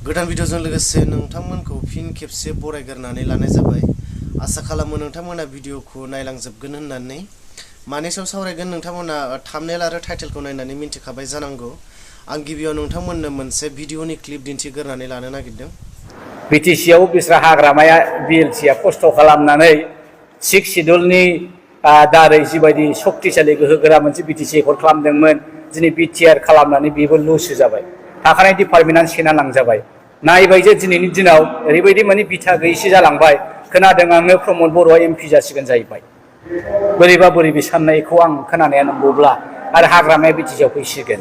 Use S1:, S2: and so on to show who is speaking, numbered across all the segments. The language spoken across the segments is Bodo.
S1: गोदान भिडिअजों लोगोसे नोंथांमोनखौ फिन खेबसे बरायग्रोनानै लानाय जाबाय। आसा खालामो नोंथांमोना भिडिअखौ नायलांजोबगोन होननानै। मानि सायाव सावरायगोन नोंथांमोना थाम्बनेल आरो टाइटेलखौ नायनानै मिन्थिखाबाय जानांगौ। आं गिबियाव नोंथांमोननो मोनसे भिडिअनि क्लिप दिन्थिग्रोनानै लानो नागिरदों।
S2: बिटिसिआव बिस्रा हाग्रामाया बिएलसिआ खस्थ' खालामनानै 6 शिड्युलनि दारै जिबायदि शक्तिशालि गोहोगोरा मोनसे बिटिसि एकर्ड खालामदोंमोन, दिनै BTR खालामनानै बेबो लसो जाबाय। थाखानाय डिपार्टमेन्टआ सेना लांजाबाय। नायबाय जे दिनैनि दिनाव ओरैबायदि माने बिथा गैयैसो जालांबाय। खोनादों आङो प्रमद बर'आ MP जासिगोन जाहैबाय। बोरैबा बोरैबि साननायखौ आं खोनानाया नंगौब्ला आरो हाग्रामाया बिटिसिआव फैसिगोन।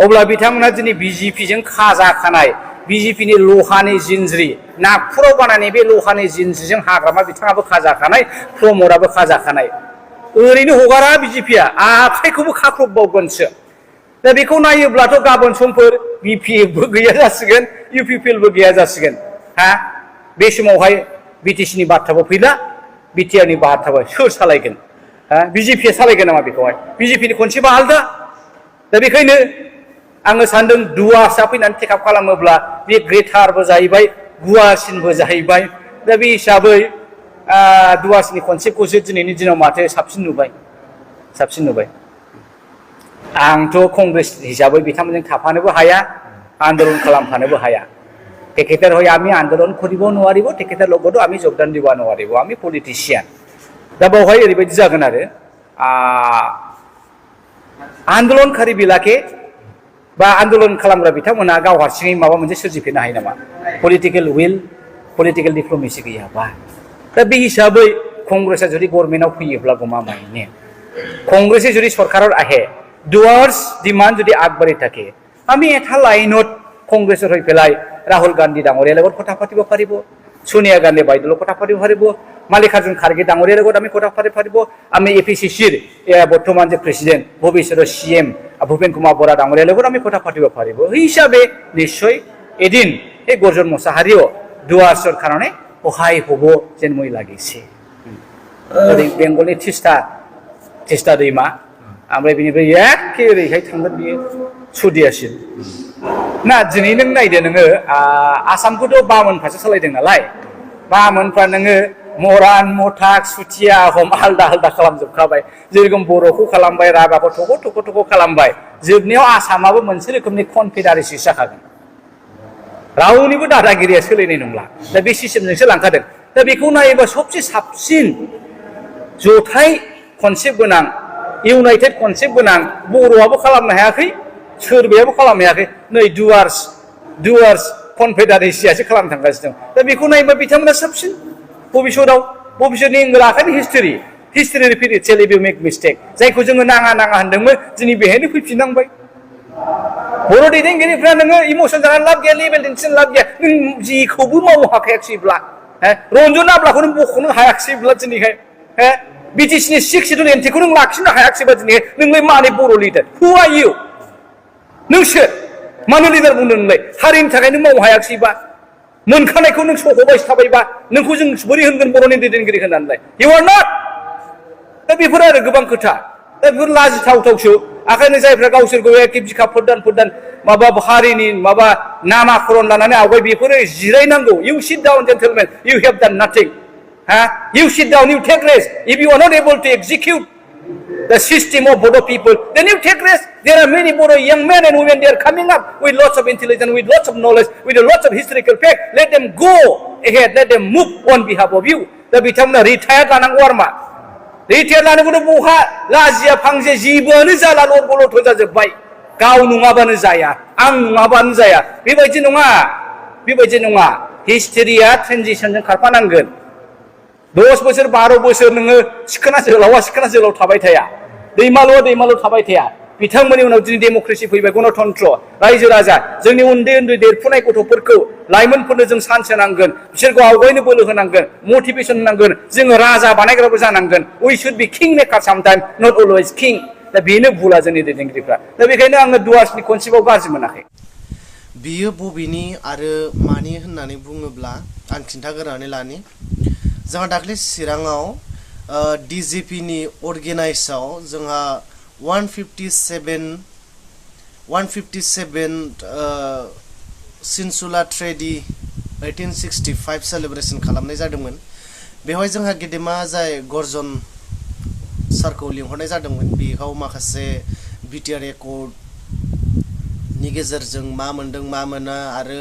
S2: अब्ला बिथांमोना दिनै BJPजों खाजाखानाय BJPनि लहानि जिनज्रि नागपुराव बानायनाय बे लहानि जिनज्रिजों हाग्रामा बिथाङाबो खाजाखानाय, प्रमदआबो खाजाखानाय। ओरैनो हगारा BJPआ आखाइखौबो खाख्रबबावगोनसो। दा बेखौ नायोब्लाथ' गाबोन समफोर BPFबो गैया जासिगोन, UPPLबो गैया जासिगोन। बे समावहाय BTCनि बाथ्राबो फैला, BTRनि बाथ्राबो सोर सालायगोन? BJPआ सालायगोन नामा बेखौहाय? BJPनि खनसेबा आलदा। दा बेखायनो आङो सान्दों दुवासआ फैनानै टेकआप खालामोब्ला बे ग्रेटारबो जाहैबाय, गुवारसिनबो जाहैबाय। दा बे हिसाबै दुवासनि कनसेप्टखौसो दिनैनि दिनाव माथो साबसिन नुबाय। आंथ' कंग्रेस हिसाबै बिथांमोनजों थाफानोबो हाया, आन्दोलन खालामफानोबो हाया। তেখেতের হয়ে আমি আন্দোলন করিব নোৱাৰিব, তেখেতের লগতো আমি যোগদান দিব নোৱাৰিব। আমি পলিটিशिয়ান। दा बेवहाय ओरैबायदि जागोन आरो आन्दोलनकारि बिलाके बा आन्दोलन खालामग्रा बिथांमोना गाव हारसिङै माबा मोनसे सोरजिफिननो हायो नामा? पलिटिकेल उइल, पलिटिकेल डिप्ल'मेसि गैयाबा। दा बे हिसाबै कंग्रेसआ जुदि गभर्नमेन्टआव फैयोब्ला गमामायैनो কংগ্রেসে যদি সরকারের আহে ডুয়ার্স ডিমান্ড যদি আগবাড়ি থাকে, আমি এটা লাইনত কংগ্রেসের হয়ে পেলাই রাহুল গান্ধী ডাঙরিয়ার লগত কথা পাতিব পাৰিব, সোনিয়া গান্ধী বাইদেউৰ কথা পাতিব পাৰিব, মাল্লিকাৰ্জুন খাৰ্গে ডাঙরিয়াৰ লগত আমি কথা পাতিব পাৰিব, আমি APCCৰ বৰ্তমান যে প্ৰেসিডেন্ট ভৱিষ্যতৰ CM ভূপেন কুমাৰ বৰা ডাঙরিয়াৰ লগত আমি কথা পাতিব পাৰিব। এই হিচাপে নিশ্চয় এদিন এই গৰ্জন মোছাহাৰীও ডুৱাৰ্সৰ কাৰণে সহায় হ'ব যেন মই লাগিছে। বেংগলनि तिस्ता दैमा, ओमफ्राय बेनिफ्राय एखे ओरैहाय थांगोन बियो सुदियासिम। ना दिनै नों नायदो नोङो आसामखौथ' बामोनफ्रासो सालायदों नालाय, बामोनफ्रा नोङो मरान, मथाक, सुथिया, आहम आलदा आलदा खालामजोबखाबाय। जेरखम बर'खौ खालामबाय, राभाखौ थख' खालामबाय। जोबनायाव आसामाबो मोनसे रोखोमनि कनफेडारेसि जाखागोन। रावनिबो दादागिरिया सोलिनाय नंला। दा बे सिस्टेमजोंसो लांखादों। दा बेखौ नायोबा सबसे साबसिन जथाय कनसेप्ट गोनां, इउनाइटेड कनसेप्ट गोनां बर'आबो खालामनो हायाखै, सोरबायाबो खालामनो हायाखै। नै डुवार्स कनफेडारेसियासो खालामनो थांगासिनो दं। दा बेखौ नायोबा बिथांमोना साबसिन भबिष्यतनि इंराज आखाइनि हिस्ट्रि रिपिट टेल इफ इउ मेक मिस्टेक। जायखौ जोङो नाङा होनदोंमोन, दिनै बेहायनो फैफिननांबाय। बर' दैदेनगिरिफ्रा नोङो इमसन जानानै लाब गैया, लेभेल दिन्थिनानै लाब गैया। नों जेखौबो मावनो हाखायाखिसैब्ला, रन्जन आब्लाखौ नों बख'नो हायाखिसैब्ला दिनैहाय, BTCनि 6 शिड्युल एन्टिखौ नों लाखिनो हायाखिसैबा दिनै नोंलाय मानि बर' लिडार? हु आर इउ? नों सोर? मानो लिडार बुंदों नोंलाय? हारिनि थाखाय नों मावनो हायाखिसैबा, मोनखानायखौ नों सख'बायसो थाबायबा, नोंखौ जों बोरै होनगोन बर'नि दैदेनगिरि होननानैलाय? U are not. दा बेफोर आरो गोबां खोथा। दा बेफोर लाजिथावथावसो। ओंखायनो जायफ्रा गावसोरखौ एखे बिखा फोरदान माबा हारिनि माबा नामाकरन लानानै आवगाय, बेफोरो जिरायनांगौ। You sit down gentlemen, you have done nothing. You sit down, you take rest. If you are not able to execute the system of Bodo people, then you take rest. There are many Bodo young men and women, they are coming up with lots of intelligence, with lots of knowledge, with lots of historical fact. Let them go ahead, let them move on behalf of you. The bitamna retired lananggo arma. Retired lananggo buha lazia phangje jibono jala lobolo thoja jobbai. Gaw nungabano jaya, ang nungabano jaya. Bebaयदि नङा. History-आ transition-जों खारफानांगोन। 10 बोसोर 12 बोसोर नोङो सिखोना जोलाव थाबाय थाया, दैमाल' थाबाय थाया। बिथांमोननि उनाव दिनै डेम'क्रेसि फैबाय, गणतन्त्र, रायजो राजा। जोंनि उन्दै देरफुनाय गथ'फोरखौ, लाइमोनफोरनो जों सान्स होनांगोन, बिसोरखौ आवगायनो बोलो होनांगोन, मटिभेसन होनांगोन। जोङो राजा बानायग्राबो जानांगोन। We should be king maker sometime, not always king. दा बेनो भुला जोंनि दैदेनगिरिफ्रा। दा बेखायनो आङो डुवार्सनि कनसेप्टआव गाज्रि मोनाखै।
S1: बियो बबेनि आरो मानि होननानै बुङोब्ला आं खिन्थाग्रोनानै लानि। जोंहा दाख्लै चिराङाव DJPनि अर्गेनाइजआव जोंहा 157 सिनसुला ट्रेडी 1865 सेलिब्रेशन खालामनाय जादोंमोन बेवहाय जोंहा गेदेमा जाय गर्जन सारखौ लिंहरनाय जादोंमोन बेयाव माखासे BTR एकर्ड नि गेजेरजों मा मोनदों मा मोना आरो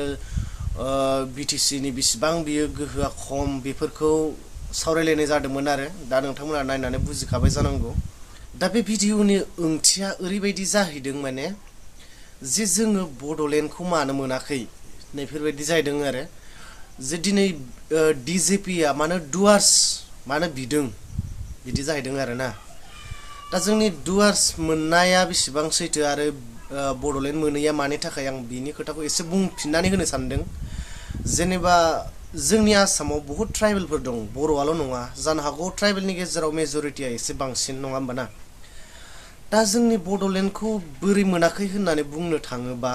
S1: BTC नि बिसिबां बियो गोहोआ खम बेफोरखौ सावरायलायनाय जादोंमोन आरो दा नोंथांमोना नायनानै बुजिखाबाय जानांगौ दा बे भिडिअनि ओंथिया ओरैबायदि जाहैदों माने जे जोङो बड'लेण्डखौ मानो मोनाखै नैफोरबायदि जाहैदों आरो जे दिनै DJP-आ मानो डुवार्स मानो बिदों बिदि जाहैदों आरो ना दा जोंनि डुवार्स मोननाया बेसेबां सैथो आरो बड'लेण्ड मोनैया मानि थाखाय आं बिनि खोथाखौ एसे बुंफिननानै होनो सानदों जेनेबा जोंनि आसामाव बहुत ट्राइबेलफोर दं बर'आल' नङा जानो हागौ ट्राइबेलनि गेजेराव मेजरिटिया एसे बांसिन नङा होमबा ना दा जोंनि बड'लेण्डखौ बोरै मोनाखै होननानै बुंनो थाङोबा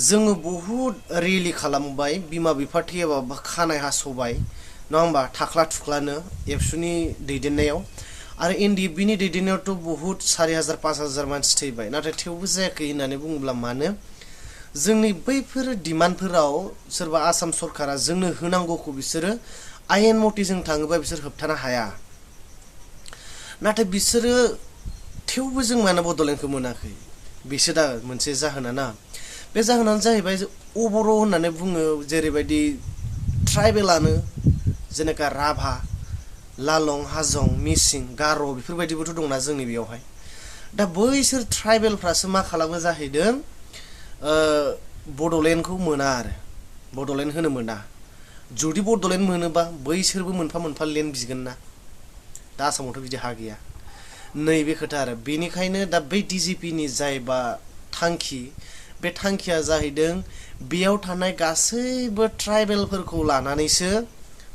S1: जोङो बहुत रेलि खालामबाय बिमा बिफा थैयाबा खानाय हास'बाय नङा होमबा थाख्ला थुख्लानो एबसुनि दैदेननायाव आरो NDFB-नि दैदेननायावथ' बहुत 4000-5000 मानसि थैबाय नाथाय थेवबो जायाखै होननानै बुङोब्ला मानो जोंनि बैफोर डिमान्डफोराव सोरबा आसाम सरकारा जोंनो होनांगौखौ बिसोरो आयेन मथे जों थाङोबा बिसोर होबथानो हाया नाथाय बिसोरो थेवबो जों मानो बड'लेण्डखौ मोनाखै बेसो दा मोनसे जाहोना ना बे जाहोनानो जाहैबाय अबर' होननानै बुङो जेरैबायदि ट्राइबेलानो जेनेका राभा लालं हाजं मिसिं गार' बेफोरबायदिबोथ' दंना जोंनि बेयावहाय दा बैसोर ट्राइबेलफ्रासो मा खालामो जाहैदों बड'लेण्डखौ मोना आरो बड'लेण्ड होनो मोना जुदि बड'लेण्ड मोनोबा बैसोरबो मोनफा मोनफा लेन्ड बिगोन ना दा आसामावथ' बिदि हा गैया नैबे खोथा आरो बेनिखायनो दा बै DJP-नि जायबा थांखि बे थांखिया जाहैदों बेयाव थानाय गासैबो ट्राइबेलफोरखौ लानानैसो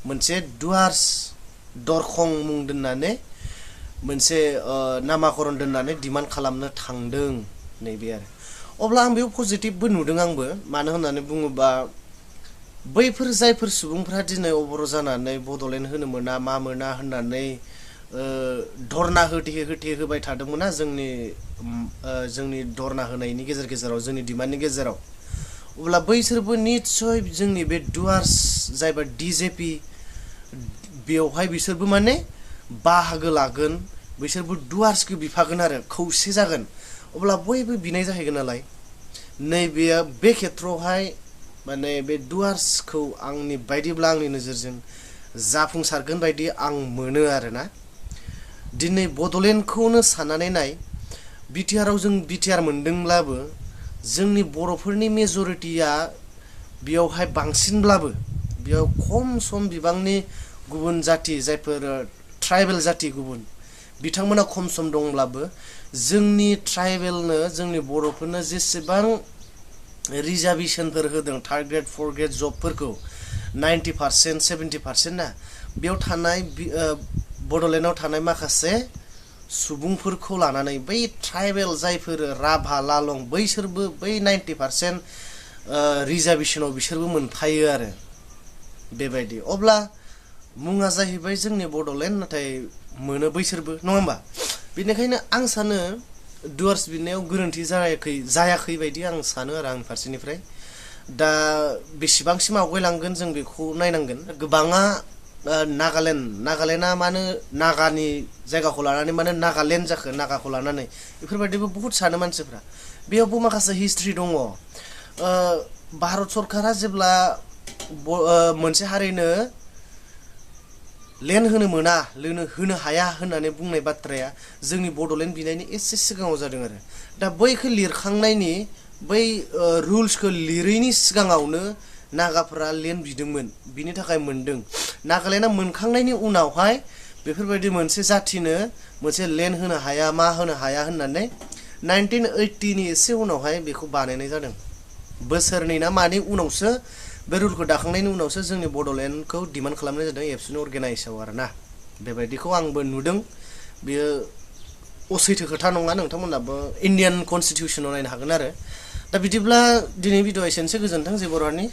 S1: मोनसे डुवार्स दरखं मुं दोननानै मोनसे नामाकरन दोननानै डिमान्ड खालामनो थांदों नैबे आरो अब्ला आं बेयाव पजिटिभबो नुदों आंबो मानो होननानै बुङोबा बैफोर जायफोर सुबुंफ्रा दिनै अबर' जानानै बड'लेण्ड होनो मोना मा मोना होननानै धरना होथे होबाय थादोंमोन ना जोंनि धरना होनायनि गेजेराव जोंनि डिमान्डनि गेजेराव अब्ला बैसोरबो निश्चय जोंनि बे डुवार्स जायबा DJP बेवहाय बिसोरबो माने बाहागो लागोन बिसोरबो डुवार्सखौ बिफागोन आरो खौसे जागोन अब्ला बयबो बिनाय जाहैगोन नालाय नैबे बे खेत्रआवहाय माने बे डुवार्सखौ आंनि बायदिब्ला आंनि नोजोरजों जाफुंसारगोन बायदि आं मोनो आरोना दिनै बड'लेण्डखौनो साननानै नाय BTR-आव जों BTR मोनदोंब्लाबो जोंनि बर'फोरनि मेजरिटिया बेयावहाय बांसिनब्लाबो बेयाव खम सम बिबांनि गुबुन जाति जायफोर ट्राइबेल जाति गुबुन बिथांमोना खम सम दंब्लाबो जोंनि ट्राइबेलनो जोंनि बर'फोरनो जेसेबां रिजार्भेशनफोर होदों थार्ड ग्रेड फोर्थ ग्रेड जबफोरखौ 90% 70% ना बेयाव थानाय बड'लेण्डआव थानाय माखासे सुबुंफोरखौ लानानै बै ट्राइबेल जायफोर राभा लालं बैसोरबो बै 90% रिजार्भेशनाव बिसोरबो मोनफायो आरो बेबायदि अब्ला मुङा जाहैबाय जोंनि बड'लेण्ड नाथाय मोनो बैसोरबो नङा होमबा बेनिखायनो आं सानो डुवार्स बिनायाव गोरोन्थि जायाखै बायदि आं सानो आरो आंनि फारसेनिफ्राय दा बेसेबांसिम आवगायलांगोन जों बेखौ नायनांगोन गोबाङा नागालेण्डआ मानो नागानि जायगाखौ लानानै मानो नागालेण्ड जाखो नागाखौ लानानै बेफोरबायदिबो बहुत सानो मानसिफ्रा बेयावबो माखासे हिस्ट्रि दङ भारत सरकारा जेब्ला मोनसे हारिनो लेन्ड होनो मोना होनो हाया होननानै बुंनाय बाथ्राया जोंनि बड'लेण्ड बिनायनि एसे सिगाङाव जादों आरो दा बैखौ लिरखांनायनि बै रुल्सखौ लिरैनि सिगाङावनो नागाफोरा लेन्ड बिदोंमोन बिनि थाखाय मोनदों नागालेण्डआ मोनखांनायनि उनावहाय बेफोरबायदि मोनसे जाथिनो मोनसे लेन्ड होनो हाया मा होनो हाया होननानै 1980 नि एसे उनावहाय बेखौ बानायनाय जादों बोसोरनै ना मानि उनावसो बे रुलखौ दाखांनायनि उनावसो जोंनि बड'लेण्डखौ डिमान्ड खालामनाय जादों एबसुनि अर्गेनाइजआव आरोना बेबायदिखौ आंबो नुदों बेयो असैथो खोथा नङा नोंथांमोनाबो इन्डियान कनस्टिटिउसनाव नायनो हागोन आरो दा बिदिब्ला दिनै भिडिअ'आ एसेनोसै गोजोन्थों जे बर'नि